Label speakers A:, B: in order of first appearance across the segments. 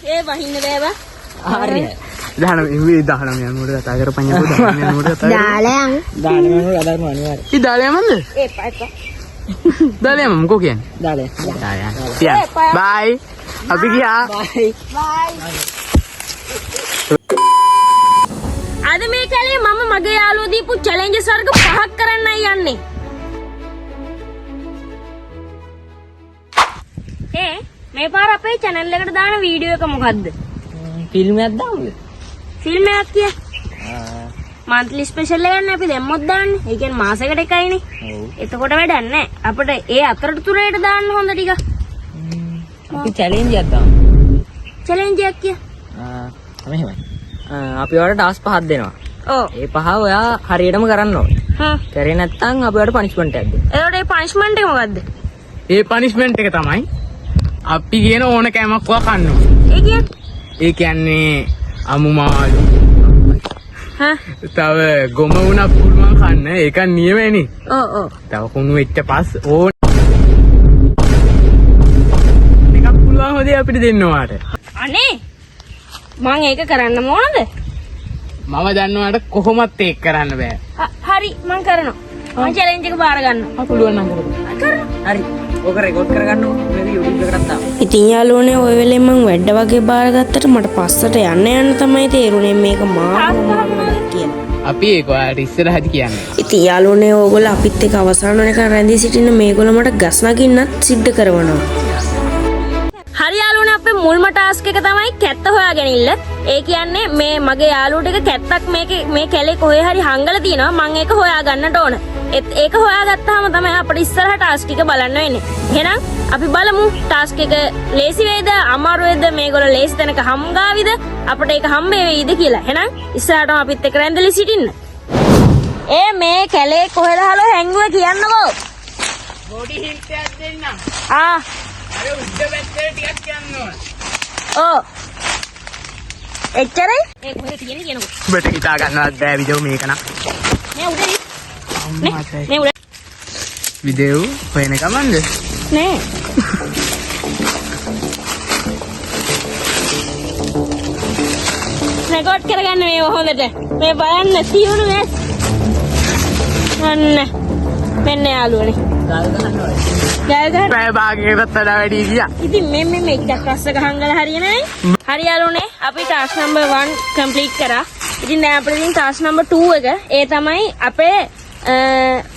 A: ඒ වහින්න බෑ බා.
B: හරි.
C: 19 19 යනකොට කතා කරපන් යකෝ 19 යනකොට කතා කරපන්.
A: දාලා යන්.
B: දාලා යනකොට කතා කරනවා අනිවාර්යයෙන්.
C: ඉතින් දාලා යමන්ද?
A: එපා එපා.
C: දාලා යමු මොකෝ කියන්නේ?
B: දාලා.
C: දාලා යන්න. තියන්න. බයි. අපි ගියා.
B: බයි.
A: බයි. අද මේ කැලේ මම මගේ යාළුවෝ දීපු චැලෙන්ජස් වර්ග පහක් කරන්නයි යන්නේ. ඒ මේ පාර අපේ චැනල් එකට දාන වීඩියෝ එක මොකද්ද?
B: ෆිල්ම් එකක් දාමුද?
A: ෆිල්ම් එකක් කිය. මන්ත්ලි ස්පෙෂල් එකක් නේ අපි දැම්මොත් දාන්නේ. ඒ කියන්නේ මාසෙකට එකයිනේ.
B: ඔව්.
A: එතකොට වැඩක් නැහැ. අපිට ඒ අතරතුරේට දාන්න හොඳ ටික.
B: අපි චැලෙන්ජ් එකක් දාමු.
A: චැලෙන්ජ් එකක් කිය.
B: මෙහෙමයි. අපි ඔයාලට ටාස්ක් පහක් දෙනවා.
A: ඔව්.
B: ඒ පහ ඔයා හරියටම කරන්න ඕනේ.
A: හ්ම්.
B: කරේ නැත්නම් අපි ඔයාලට පනිෂ්මන්ට් එකක් දෙනවා.
A: එතකොට ඒ පනිෂ්මන්ට් එක මොකද්ද?
C: ඒ පනිෂ්මන්ට් එක තමයි අපි කියන ඕන කෑමක් ඔයා කන්න ඕන.
A: ඒ කියන්නේ
C: ඒ කියන්නේ අමු මාළු.
A: හා
C: තව ගොම වුණත් පුළුවන් කන්න. ඒක නියමනේ.
A: ඔව් ඔව්.
C: තව කුණු වෙච්ච පස් ඕන එකක් පුළුවන් හොදේ අපිට දෙන්න ඔයාට.
A: අනේ මං ඒක කරන්න ඕනද?
C: මම දන්නවාට කොහොමත් ඒක කරන්න බෑ.
A: හරි මං කරනවා. මං චැලෙන්ජ් එක බාර ගන්නවා.
C: ආ පුළුවන් නම් කරපන්.
A: කරනවා.
B: හරි. ඕක රෙකෝඩ් කරගන්න ඕනේ. මේක YouTube එකටත් දාමු.
A: ඉතින් යාළුවනේ ඔය වෙලේ මං වැඩ වගේ බාරගත්තට මට පස්සට යන්න යන්න තමයි තේරුනේ මේක මාර කියලා.
C: අපි ඒක ඔයාලට ඉස්සරහදි කියන්නේ.
A: ඉතින් යාළුවනේ ඕගොල්ලෝ අපිත් එක්ක අවසාන වෙනකන් රැඳී සිටින මේගොල්ලෝ මට ගස් නගින්නත් සිද්ධ කරවනවා. හරි යාළුවනේ අපේ මුල්ම ටාස්ක් එක තමයි කැත්ත හොයාගෙන ඉන්න. ඒ කියන්නේ මේ මගේ යාළුවෝ ටික කැත්තක් මේකේ මේ කැලේ කොහේ හරි හංගලා තියෙනවා. මං ඒක හොයා ගන්නට ඕන. ඒක හොයාගත්තාම තමයි අපිට ඉස්සරහ ටාස්ක් ටික බලන්න වෙන්නේ. එහෙනම් අපි බලමු ටාස්ක් එක ලේසි වේද අමාරු වේද මේගොල්ලෝ ලේසි තැනක හම්ගාවිද අපිට ඒක හම්බ වෙයිද කියලා. එහෙනම් ඉස්සරහටම අපිත් එක්ක රැඳිලා සිටින්න. ඒ මේ කැලේ කොහෙද හලෝ හැංගුවේ කියන්නකෝ.
C: පොඩි හින්ට් එකක් දෙන්නම්.
A: ආ
C: අර උඩ පැත්තට ටිකක් යන්න ඕන.
A: ඔව්. එච්චරයි? ඒ කොහෙද තියෙන්නේ කියනකෝ.
C: උඹට හිතා ගන්නවත් බෑ විදෝ මේක නම්.
A: මේ උඩ නේ. මේ උඩ
C: විදෙව් හොයන ගමන්ද?
A: නෑ. රෙකෝඩ් කරගන්න මේ හොඳට. මේ බලන්න තියුණු මේ. අන්න. මෙන්න යාළුවනේ.
B: ගල් ගහන්න ඕනේ.
A: ගල් ගහන්න.
C: පැය භාගයකටත් වඩා වැඩි ගියා.
A: ඉතින් මේ මේ මේ එකක් අස්සක හංගලා හරියන්නේ නේ. හරි යාළුවනේ අපි ටාස්ක් නම්බර් 1 කම්ප්ලීට් කරා. ඉතින් දැන් අපිට තියෙන ටාස්ක් නම්බර් 2 එක ඒ තමයි අපේ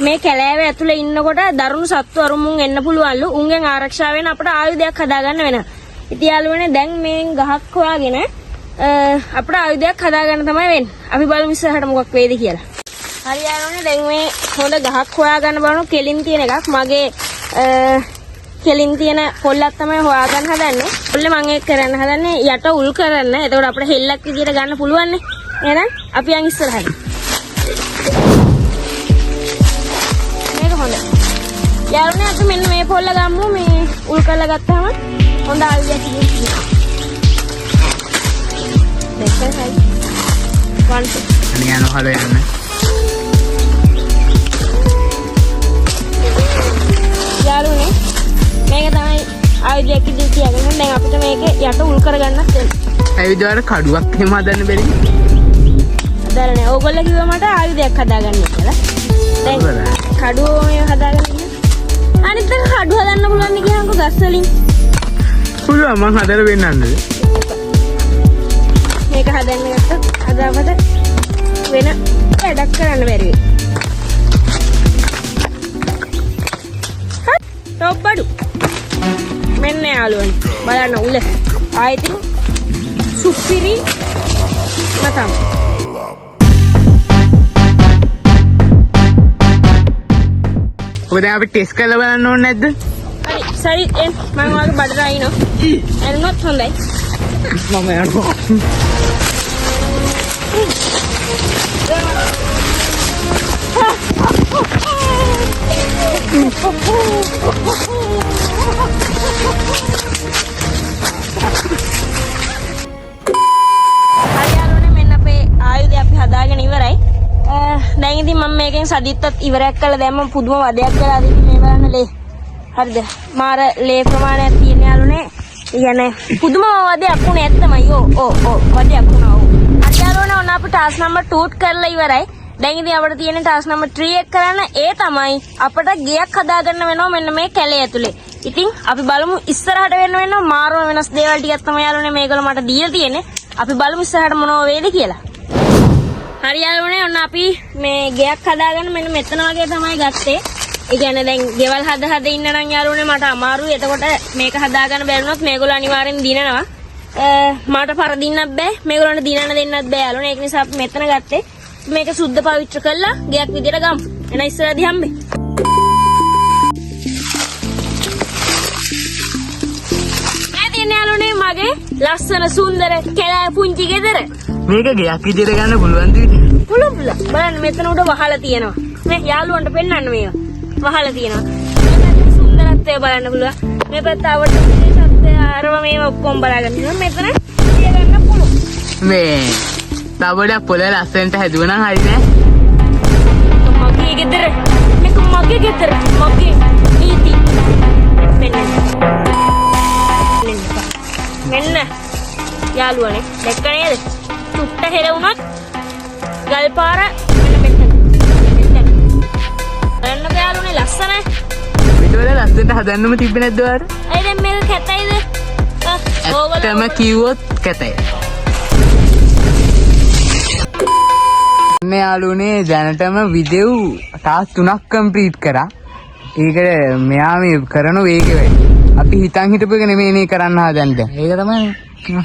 A: මේ කැලෑව ඇතුලේ ඉන්නකොට දරුණු සත්තු අරුමුන් එන්න පුළුවන්ලු. උන්ගෙන් ආරක්ෂා වෙන්න අපිට ආයුධයක් හදාගන්න වෙනවා. ඉතින් යාළුවනේ දැන් මේ ගහක් හොයාගෙන අපිට ආයුධයක් හදාගන්න තමයි වෙන්නේ. අපි බලමු ඉස්සරහට මොකක් වෙයිද කියලා. හරි යාළුවනේ දැන් මේ හොඳ ගහක් හොයාගන්න බලමු. කෙලින් තියෙන එකක්. මගේ කෙලින් තියෙන පොල්ලක් තමයි හොයාගන්න හදන්නේ. පොල්ලේ මං ඒක කරන්න හදන්නේ යට උල් කරන්න. එතකොට අපිට හෙල්ලක් විදියට ගන්න පුළුවන් නේ. එහෙනම් අපි යන් ඉස්සරහට. මේක හොඳයි. යාළුවනේ අපි මෙන්න මේ පොල්ල ගමු. මේ උල් කරලා ගත්තාම හොඳ ආයුධයක් තියෙනවා. දෙකයි හරි. 1 2.
C: අනේ යනවා හලෝ යන්න.
A: යාළුවනේ මේක තමයි ආයුධයක් විදියට තියාගන්න. දැන් අපිට මේක යට උල් කරගන්නත් වෙනවා.
C: ඇයි විදෝ කඩුවක් එහෙම හදන්න බැරි?
A: හදාලා නෑ. ඕගොල්ලෝ කිව්වා මට ආයුධයක් හදාගන්න කියලා. දැන් කඩුව මේ හදාගන්න ගියා. අනිත් එක කඩුව හදන්න පුළුවන් නේ කියනකො ගස් වලින්.
C: පුළුවන් මං හදලා වෙන්නන්ද?
A: මේක හදන්න ගත්තොත් අද අපට වෙන වැඩක් කරන්න බැරි වෙයි. හරි. ටොප් බඩු. මෙන්න යාළුවනේ බලන්න උල. ආයෙත් සුපිරි මතම්.
C: ඔබ දැන් අපි ටෙස්ට් කරලා බලන්න ඕනේ නැද්ද?
A: හරි සරි එන් මං ඔයාගේ බඩට අයිනෝ. එන්නොත් හොඳයි.
B: මම යනවා.
A: හරි යාළුවනේ මෙන්න අපේ ආයුධය අපි හදාගෙන ඉවරයි. දැන් ඉතින් මම මේකෙන් සදිත්තත් ඉවරයක් කරලා දැම්ම පුදුම වදයක් කළා. ඉතින් මේ බලන්න ලේ. හරිද? මාර ලේ ප්‍රමාණයක් තියෙන යාළුවනේ. ඒ කියන්නේ පුදුම වදයක් වුණේ ඇත්තමයි. ඔව් ඔව් ඔව් වදයක් වුණා ඔව්. හරි යාළුවනේ, ඔන්න අපි ටාස්ක් නම්බර් 2 කරලා ඉවරයි. දැන් ඉතින් අපිට තියෙන ටාස්ක් නම්බර් 3 එක කරන්න. ඒ තමයි අපිට ගෙයක් හදාගන්න වෙනවා මෙන්න මේ කැලේ ඇතුලේ. ඉතින් අපි බලමු ඉස්සරහට වෙන වෙන මාරම වෙනස් දේවල් ටිකක් තමයි යාළුවනේ මේගොල්ලෝ මට දීලා තියෙන්නේ. අපි බලමු ඉස්සරහට මොනව වේද කියලා. හරි යාළුවනේ, ඔන්න අපි මේ ගෙයක් හදාගන්න මෙන්න මෙතන වගේ තමයි ගත්තේ. ඒ කියන්නේ දැන් ගෙවල් හද හද ඉන්න නම් යාළුවනේ මට අමාරුයි. එතකොට මේක හදාගන්න බැරි වුණොත් මේගොල්ලෝ අනිවාර්යෙන් දිනනවා. මට පරදින්නත් බෑ. මේගොල්ලන්ට දිනන්න දෙන්නත් බෑ යාළුවනේ. ඒක නිසා අපි මෙතන ගත්තේ. මේක සුද්ධ පවිත්‍ර කරලා ගෙයක් විදියට ගමු. එහෙනම් ඉස්සරහදී හම්බෙ. මේ තියෙන යාළුවනේ මගේ ලස්සන සුන්දර කැලෑ පුංචි ගෙදර.
C: මේක ගෙයක් විදියට ගන්න පුළුවන් ද ඉතින්?
A: පුළුවන් පුළුවන්. බලන්න මෙතන උඩ වහලා තියෙනවා. මේ යාළුවන්ට පෙන්වන්න මේවා. වහලා තියෙනවා. මේ පැත්තේ සුන්දරත්වය බලන්න පුළුවන්. මේ පැත්ත අවට විශේෂත්වය අරව මේවා ඔක්කොම බලා ගන්න පුළුවන්. මෙතන තිය ගන්න පුළුවන්.
C: මේ තව පොඩක් පොළ ලස්සනට හැදුවා නම් හරි නෑ.
A: මගේ ගෙදර. මේක මගේ ගෙදර. මගේ නීති. මෙන්න. මෙන්න. මෙන්න. යාළුවනේ දැක්ක නේද? චුට්ට හෙලවුණොත් ගල් පාර මෙන්න මෙතන. මෙතන. බලන්නකෝ යාළුවනේ ලස්සනයි.
C: ඊට වඩා ලස්සනට හදන්නම තිබ්බේ නැද්ද ඔයාලට?
A: ඇයි දැන් මේක කැතයිද? ඕගොල්ලෝ
C: ඇත්තම කිව්වොත් කැතයි. මේ යාළුවනේ දැනටම විදෙව් ටාස්ක් 3ක් කම්ප්ලීට් කරා. ඒකට මෙයා මේ කරන වේගෙ වැඩි. අපි හිතන් හිටපු එක නෙමෙයි නේ කරන්න හදන්නේ දැන්.
B: ඒක තමයි.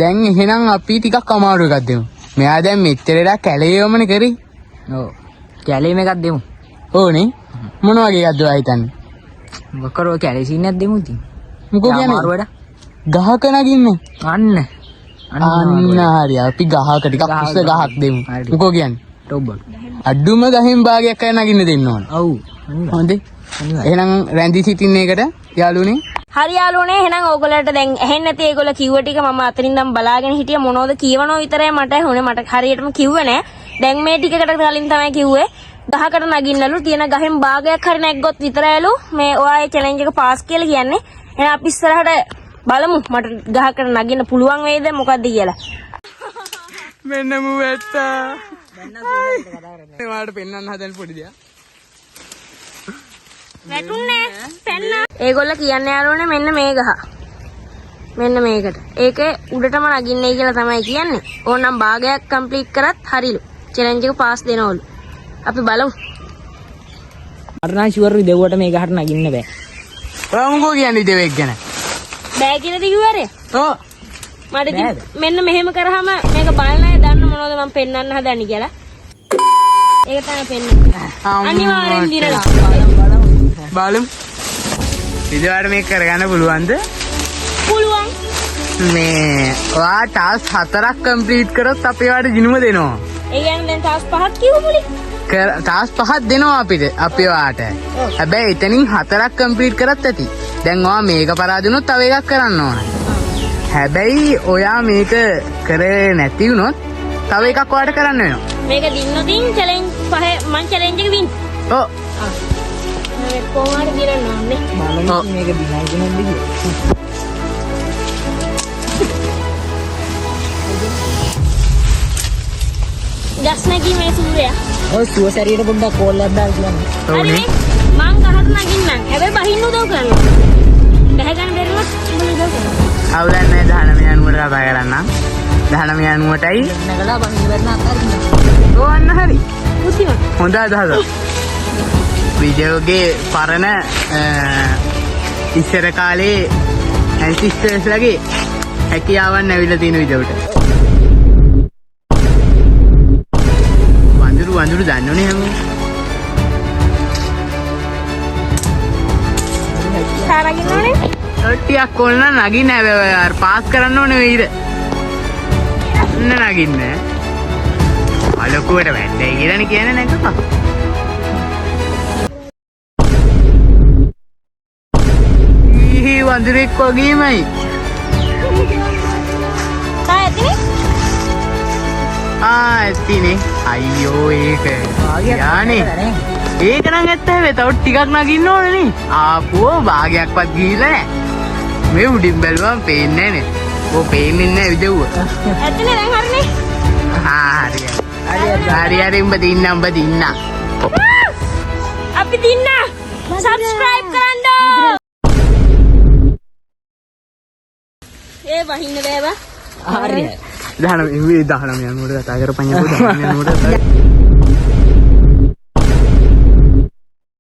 C: දැන් එහෙනම් අපි ටිකක් අමාරු එකක් දෙමු. මෙයා දැන් මෙච්චර වෙලා කැලේවමනේ කරේ.
B: ඔව්. කැලේම එකක් දෙමු.
C: ඕනේ. මොන වගේ එකක්ද ඔයා හිතන්නේ?
B: මොකද ඔය කැලේ සීන් එකක් දෙමු ඉතින්.
C: මොකෝ කියන්නේ?
B: අමාරු වැඩ.
C: ගහක නගින්නේ.
B: අන්න.
C: අන්න හරි. අපි ගහක ටිකක් උස්ස ගහක් දෙමු.
B: හරි.
C: මොකෝ කියන්නේ?
B: ටොප් බඩු.
C: අඩුම ගහෙන් භාගයක් අය නගින්න දෙන්න ඕන.
B: ඔව්. අන්න.
C: හොඳේ.
B: අනිවාර්යයෙන්.
C: එහෙනම් රැඳී සිටින්න එකට යාළුවනේ.
A: හරි යාළුවනේ, එහෙනම් ඕගොල්ලන්ට දැන් ඇහෙන්නේ නැති ඒගොල්ලෝ කිව්ව ටික මම අතරින් නම් බලාගෙන හිටිය. මොනවද කියවනෝ විතරයි මට ඇහුනේ. මට හරියටම කිව්වේ නෑ. දැන් මේ ටිකකට කලින් තමයි කිව්වේ ගහකට නගින්නලු, තියෙන ගහෙන් භාගයක් හරි නැග්ගොත් විතරයිලු මේ ඔයා ඒ චැලෙන්ජ් එක පාස් කියලා කියන්නේ. එහෙනම් අපි ඉස්සරහට බලමු මට ගහකට නගින්න පුළුවන් වෙයිද මොකද්ද කියලා.
C: මෙන්න මු ඇත්තා. ඔයාලට පෙන්වන්න හදන පොඩි දෙයක්.
A: වැටුන්නේ පැන්න. ඒගොල්ලෝ කියන්නේ යාළුවනේ මෙන්න මේ ගහ. මෙන්න මේකට. ඒකේ උඩටම නගින්නේ කියලා තමයි කියන්නේ. ඕනනම් භාගයක් කම්ප්ලීට් කරත් හරිලු. චැලෙන්ජ් එක පාස් දෙනවලු. අපි බලමු.
B: මට නම් ෂුවර් විදෙව්වට මේ ගහට නගින්න බෑ.
C: ඔයා මොකෝ කියන්නේ දෙවෙක් ගැන?
A: බෑ කියලාද කිව්වරේ?
C: ඔව්.
A: මට ඉතින්
B: බෑද?
A: මෙන්න මෙහෙම කරාම මේක බලන අය දන්න මොනවද මම පෙන්වන්න හදන්නේ කියලා. ඒක තමයි පෙන්වන්නේ. අනිවාර්යෙන් දිනලා.
C: බලමු. ඉතින් මේක කරගන්න පුළුවන්ද?
A: පුළුවන්.
C: මේ ඔයා ටාස්ක් 4ක් කම්ප්ලීට් කරොත් අපි ඔයාට ජිනුම දෙනවා.
A: ඒ කියන්නේ දැන් ටාස්ක් 5ක් කිව්ව මුලින්.
C: ටාස්ක් 5ක් දෙනවා අපිට අපි ඔයාට. හැබැයි එතනින් 4ක් කම්ප්ලීට් කරත් ඇති. දැන් ඔයා මේක පරාද වුණොත් තව එකක් කරන්න ඕන. හැබැයි ඔයා මේක කරේ නැති වුණොත් තව එකක් ඔයාට කරන්න වෙනවා.
A: මේක දින්නොතින් චැලෙන්ජ් පහේ මං චැලෙන්ජ් එක වින්.
C: ඔව්.
A: මම කොහොම හරි දිනන්න ඕනේ.
B: බලමු
C: ඔව්.
B: මේක දිනයිද නැද්ද කියලා.
A: ගස් නැගීමේ සූරයා.
B: ඔය සුව සැරියට පොඩ්ඩක් කෝල් එකක් දාලා කියන්න.
C: ඔව්නේ.
A: හරිනේ. මං ගහට නගින්නම්. හැබැයි බහින්න උදව් කරනවා. බැහැ ගන්න බැරි වුණොත් උඹලා උදව් කරනවා.
C: අවුලක් නැහැ 19 90ට කතා කරන්නම්. 19 90ටයි
B: නැගලා බහින්න බැරි නම් අතාරින්න.
C: ඔව් අන්න හරි.
A: බුද්ධිමත්.
C: හොඳ අදහසක්. විජයගේ පරණ ඉස්සර කාලේ ඇන්සිස්ටර්ස් ලගේ හැකියාවන් ඇවිල්ලා තියෙන විදියට. වඳුරු වඳුරු දන්නෝනේ හැමෝම.
A: තා නගින්න ඕනේ.
C: ටිකක් ඕන නම් නගින්න. හැබැයි අර පාස් කරන්න ඕනේ ඔය ඉර. අන්න නගින්න. අලකුවට වැද්දයි කියලානේ කියන්නේ නැගපන්. ඊහි වඳුරෙක් වගේමයි.
A: තා ඇතිනේ?
C: ආ ඇතිනේ. අයියෝ ඒක. යානේ. ඒක නම් ඇත්ත හැබැයි තව ටිකක් නගින්න ඕනේ නේ. ආපුව භාගයක්වත් ගිහිල්ලා නෑ. මේ උඩින් බැලුවම පේන්නේ නෑනේ. ඔව් පේන්නේ නෑ විදෙව්ව.
A: ඇත්තනේ දැන් හරිනේ.
C: ආ හරි. හරි හරි උඹ දින්න උඹ දින්න.
A: අපි දින්න. සබ්ස්ක්‍රයිබ් කරන්න. ඒ වහින්න බෑ බා.
B: හරි.
C: 19 මේ 19 යනකොට කතා කරපන් යකෝ 19 යනකොට කතා.